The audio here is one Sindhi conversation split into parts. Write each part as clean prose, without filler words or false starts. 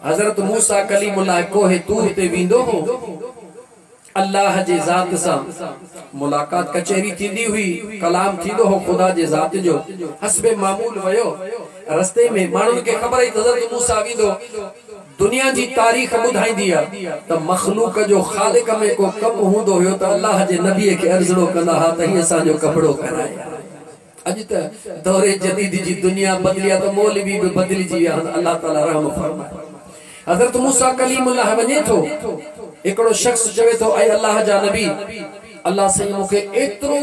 حضرت موسيٰ ڪليم الله ڪوهه طور تي ويندو هو، الله جي ذات سان ملاقات ڪچهري ٿيندي هئي، ڪلام ٿيندو هو خدا جي ذات جو، حسب معمول ويو، رستي ۾ ماڻهن کي خبر هئي ته حضرت موسيٰ ويندو، دنيا جي تاريخ ٻڌائيندي آ ته مخلوق جو خالق ۾ ڪو ڪم هوندو هيو ته الله جي نبي کي عرضڙو ڪندا ها ته هي اسان جو ڪپڙو ڪرائي ها. اڄ ته دور جديد جي دنيا بدلي آ ته مولوي به بدلجي ويا آهن الله تعالي رحم فرمائي. حضرت موسيٰ ڪليم الله وڃي ٿو هڪڙو شخص چوي ٿو اي الله جا نبي الله سائين مون کي ايترو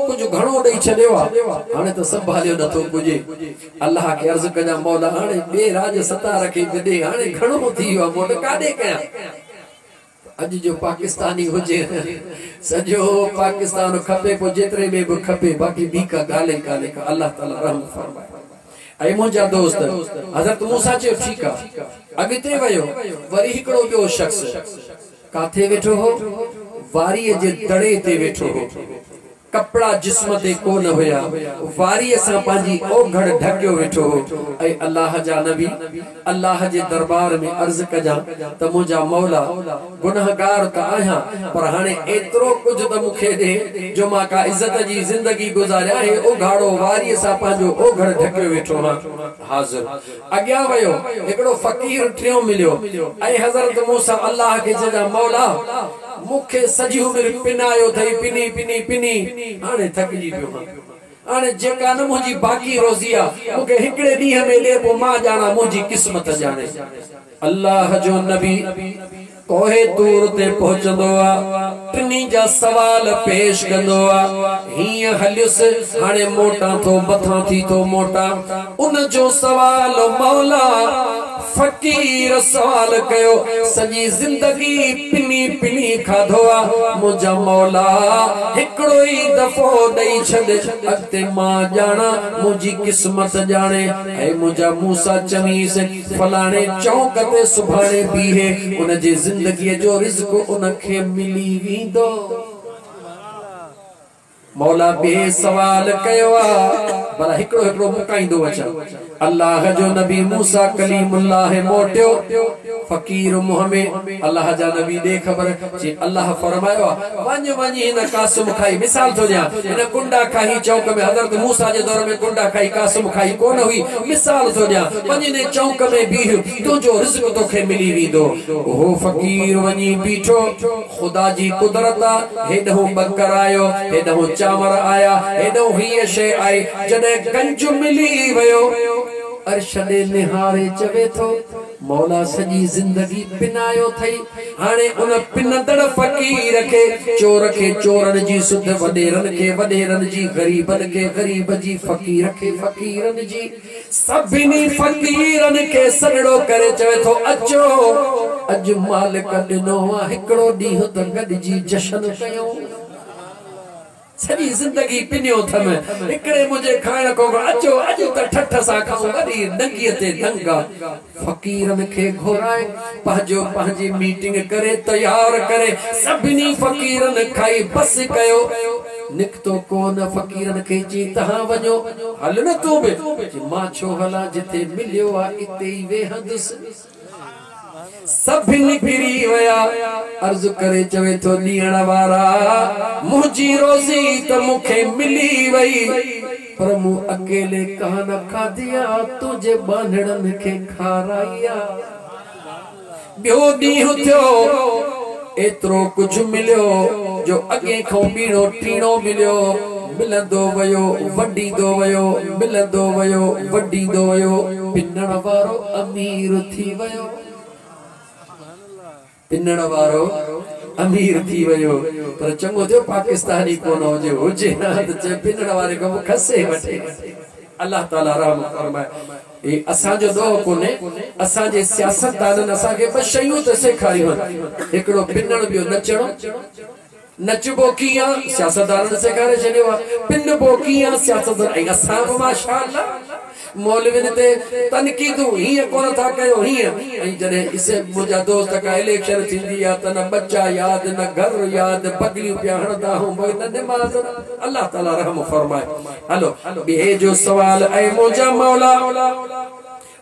ڪجهه گهڻو ڏئي ڇڏيو آ هاڻي ته سنڀاليو نٿو پڄي الله کي عرض ڪجان مولا هاڻي ٻئي راڄ ستار کي به ڏي هاڻي گهڻو ٿي ويو آ موٽ ڪاڏي ڪيان. اڄ جو پاڪستاني هجي نه سڄو پاڪستان کپي پوء جيتري ۾ به کپي باقي ٻي ڪا ڳالهه ئي ڪانهي ڪا الله تعالي رحم فرمائي اي منهنجا دوست حضرت موسيٰ چيو ٺيڪ آ اڳتي ويو وري هڪڙو ٻيو شخص ڪاٿي ويٺو هو واريء جي دڙي تي ويٺو هو ڪپڙا جسم تي ڪو نه هيا، واريء سان پنهنجي اوگهڙ ڍڪيو ويٺو هو. اي الله جا نبي! الله جي درٻار ۾ عرض ڪجان ته منهنجا مولا! گنهگار ته آهيان، پر هاڻي ايترو ڪجهه ته مون کي ڏي، جو مان ڪا عزت جي زندگي گذاريان. هي اگهاڙو واريء سان پنهنجو اوگهڙ ڍڪيو ويٺو هان. حاضر. اڳيان ويو، هڪڙو فقير ٽيون مليو. اي حضرت موسيٰ! الله کي چئجان، مولا! مون کي سڄي عمر پنايو اٿئي، پني پني پني، هاڻي ٿڪجي پيو هان. هاڻي جيڪا نه منهنجي باقي روزي آ، مون کي هڪڙي ڏينهن ۾ ڏي، پوء مان ڄاڻان منهنجي قسمت ڄاڻي. الله جو نبي ڪوهه طور تي پهچندو آ، ٽنهي جا سوال پيش ڪندو آ، هيئن هليس، هاڻي موٽان ٿو، مٿان ٿي ٿو موٽان. ان جو سوال مولا! فقير سوال ڪيو، سڄي زندگي پني پني کاڌو آ، منهنجا مولا هڪڙو ئي دفعو ڏئي ڇڏ، اڳتي مان ڄاڻان، منهنجي قسمت ڄاڻي. اي منهنجا موسيٰ چوينس، فلاڻي چونڪ تي سڀاڻي بيهي، ان جي زندگيء جو رزق ان کي ملي ويندو. مولا ٻئي سوال ڪيو آ، ڀلا هڪڙو هڪڙو مڪائيندو اچان. الله جو نبي موسيٰ ڪليم الله موٽيو، فقير منهن ۾، الله جا نبي ڏي خبر، چي الله فرمايو آ، وڃ وڃ هن قاسم کائي، مثال ٿو ڏيان، هن ڪنڊا کاهي چونڪ ۾ حضرت موسيٰ جي دور ۾ ڪنڊا کائي قاسم کائي ڪونه هئي، مثال ٿو ڏيان، وڃ انهي چونڪ ۾ بيهه، تنهنجو رزق توکي ملي ويندو. اهو فقير وڃي بيٺو. خدا جي قدرت آ، هيڏهون ٻڪر آيو، هيڏهون چانور آيا، هيڏهون هيء شيء آئي، جڏهن گنج ملي ويو. عرش ڏي نهاري چوي ٿو، مولا سڄي زندگي پنايو ٿئي، هاڻي ان پنندڙ فقير کي، چور کي چورن جي سڌ، وڏيرن کي وڏيرن جي، غريبن کي غريب جي، فقير کي فقيرن جي. سڀني فقيرن کي سڏڙو ڪري چوي ٿو، اچو، اڄ مالڪ ڏنو آ، هڪڙو ڏينهن ته گڏجي جشن ڪيون. سڄي زندگي پنيو ٿم، هڪڙي منهنجي کائڻ کان اچو، اڄ ته ٺٺ سان کائون، وڏي ننگيء تي ننگ آ. فقيرن کي گهرائي، پنهنجو پنهنجي ميٽنگ ڪري تيار ڪري، سڀني فقيرن کائي بس ڪيو. نڪتو ڪو نه فقيرن کي چي تهان وڃو، هل نه تون به، چي مان ڇو هلان جتي مليو آ اتي ئي ويهندس. سڀ نڪري ويا، عرض ڪري چوي ٿو ڏيڻ وارا منهنجي روزي ته مون کي ملي وئي پر مون اڪيلي ڪانه کاڌي آ تنهنجي ٻانهڙن کي کارائي آ. ٻيو ڏينهن ٿيو، ايترو ڪجهه مليو جو اڳئين کان ٻيڻو ٽيڻو مليو. ملندو ويو، ونڊيندو ويو، ملندو ويو، ونڊيندو ويو، پنڻ وارو امير ٿي ويو. پنڻ وارو امير ٿي ويو. پر چڱو ٿيو پاڪستاني ڪونه هجي، هجي ها ته چئي پنڻ واري کان به کسي وٺي. الله تعالي رحم فرمائي. هي اسان جو ڏوهه ڪونهي، اسان جي سياستدانن اسان کي ٻه شيون ته سيکاريون آهن، هڪڙو پنڻ ٻيو نچڻ. نچبو ڪيئن سياستدانن سيکاري ڇڏيو آهي، پنبو ڪيئن سياستدان ۽ اسان به ماشاء الله مولوين تي تنقيدون هيئن ڪونه ٿا ڪيو هيئن ۽ جڏهن اسي منهنجا دوست ڪا اليڪشن ٿيندي آهي ته نه ٻچا ياد نه گهر ياد بغليون پيا هڻندا آهيون نه نماز نه الله تعالي رحم فرمائي. هلو ٻئي جو سوال اي منهنجا مولا!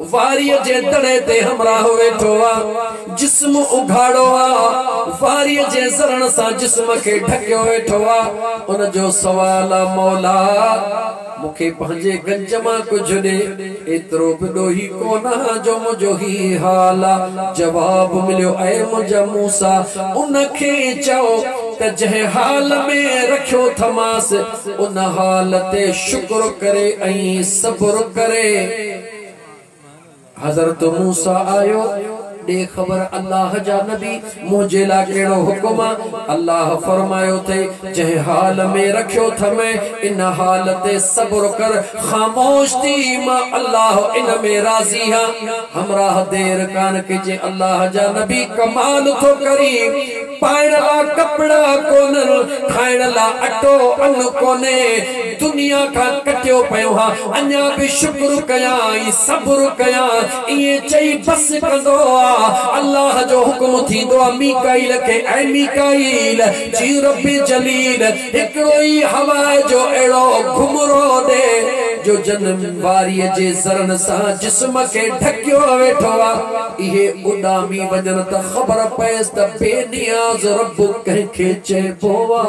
واريء جي دڙي تي همراهه ويٺو آ، جسم اگهاڙو آ، واريء جي ذرن سان جسم کي ڍڪيو ويٺو آ، ان جو سوال آ، مولا! مون کي پنهنجي گنج مان ڪجهه ڏي، ايترو به ڏوهي ڪونه آهيان جو منهنجو هي حال آ. جواب مليو، اي منهنجا موسيٰ! ان کي چئو ته جنهن حال ۾ رکيو ٿمانس، ان حال تي شڪر ڪري ۽ صبر ڪري. حضرت موسيٰ آيو، ڏي خبر الله جا نبي، منهنجي لاء ڪهڙو حڪم آ؟ الله فرمايو ٿئي، جنهن حال ۾ رکيو ٿمئي، ان حال تي صبر ڪر، خاموش ٿي، مان الله ان ۾ راضي هان. همراهه دير ڪانه ڪئي، چي الله جا نبي ڪمال ٿو ڪرين، پائڻ لا ڪپڙا ڪونهن، کائڻ لا اٽو ان ڪونهي، دنيا کان ڪٽيو پيو هان، اڃا به شڪر ڪيان ۽ صبر ڪيان، ائين چئي بس ڪندو آ، الله جو حڪم ٿيندو آ ميڪائيل کي، اي ميڪائيل! جي رب جليل هڪڙو ئي هواء جو اهڙو گهمرو ڏي، جو جن واريء جي ذرن سان جسم کي ڍڪيو ويٺو آ، اهي اڏامي وڃن ته خبر پئيس ته بي نياز رب ڪنهن کي چئبو آ.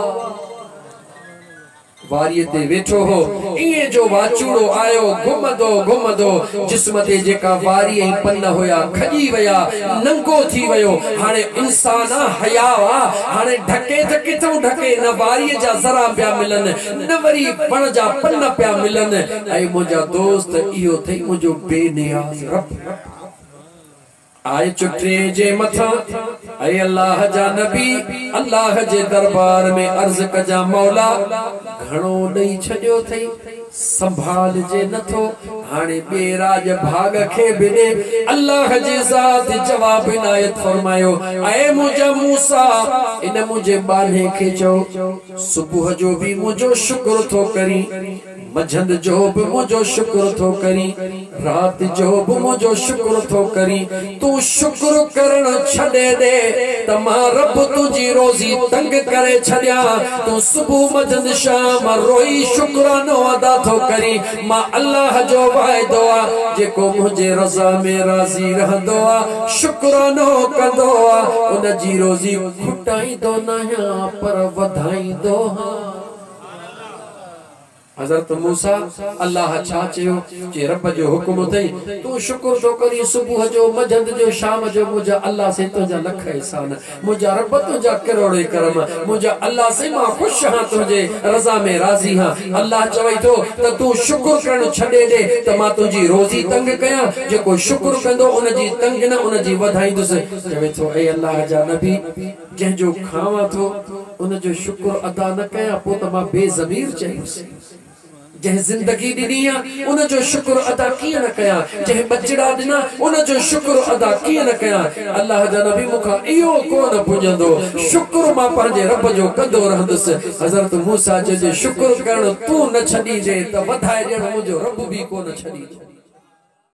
واريء تي ويٺو هو، ائين جو واچوڙو آيو، گهمندو گهمندو جسم تي جيڪا واري ۽ پن هيا، کڄي ويا، ننگو ٿي ويو. هاڻي انسان آ، حياء آ، هاڻي ڍڪي ته ڪٿئون ڍڪي، نه واريء جا ذرا پيا ملن، نه وري وڻ جا پن پيا ملن. اي منهنجا دوست، اهو اٿئي منهنجو بي نياز رب. آء چٽي جي مٿان، اي الله جا نبي، الله جي دربار ۾ عرض ڪجان مولا! گهڻو ڏئي ڇڏيو اٿئي، سنڀالجي نه ٿو، هاڻي ٻئي راڄ ڀاڳ کي به ڏي. الله جي ذات جواب عنايت فرمايو، اي منهنجا موسيٰ! ان منهنجي ٻانهي کي چئو، صبح جو به منهنجو شڪر ٿو ڪرين، منجهند جو به منهنجو شڪر ٿو ڪرين، رات جو به منهنجو شڪر ٿو ڪرين، تون شڪر ڪرڻ ڇڏي ڏي ته مان رب تنهنجي روزي تنگ ڪري ڇڏيان، تون صبح منجهند شام روئي شڪرانو ادا ٿو ڪرين، مان الله جو واعدو آ جيڪو منهنجي رضا ۾ راضي رهندو آ، شڪرانو ڪندو آ، ان جي روزي گهٽائيندو ناهيان پر وڌائيندو هان. حضرت موسيٰ، الله ڇا چيو؟ چي رب جو حڪم اٿئي، تون شڪر ٿو ڪرين صبح جو، منجهند جو، شام جو، منهنجا الله سائين تنهنجا لک احسان، منهنجا رب تنهنجا ڪروڙين ڪرم، منهنجا الله سائين مان خوش هان تنهنجي رضا ۾ راضي هان. الله چوي ٿو ته تون شڪر ڪرڻ ڇڏي ڏي ته مان تنهنجي روزي تنگ ڪيان، جيڪو شڪر ڪندو ان جي تنگ نه ان جي وڌائيندس. چوي ٿو اي الله جا نبي! جنهن جو کاوان ٿو ان جو شڪر ادا نه ڪيان پوء ته مان بي ضمير چئبس. جنهن زندگي ڏني آ ان جو شڪر ادا ڪيئن نه ڪيان، جنهن ٻچڙا ڏنا ان جو شڪر ادا ڪيئن نه ڪيان. الله جا نبي مون کان اهو ڪو نه پڄندو، شڪر مان پنهنجي رب جو ڪندو رهندس. حضرت موسيٰ چيو جي شڪر ڪرڻ تون نه ڇڏيندين ته وڌائي ڏيڻ منهنجو رب به ڪو نه ڇڏيندو.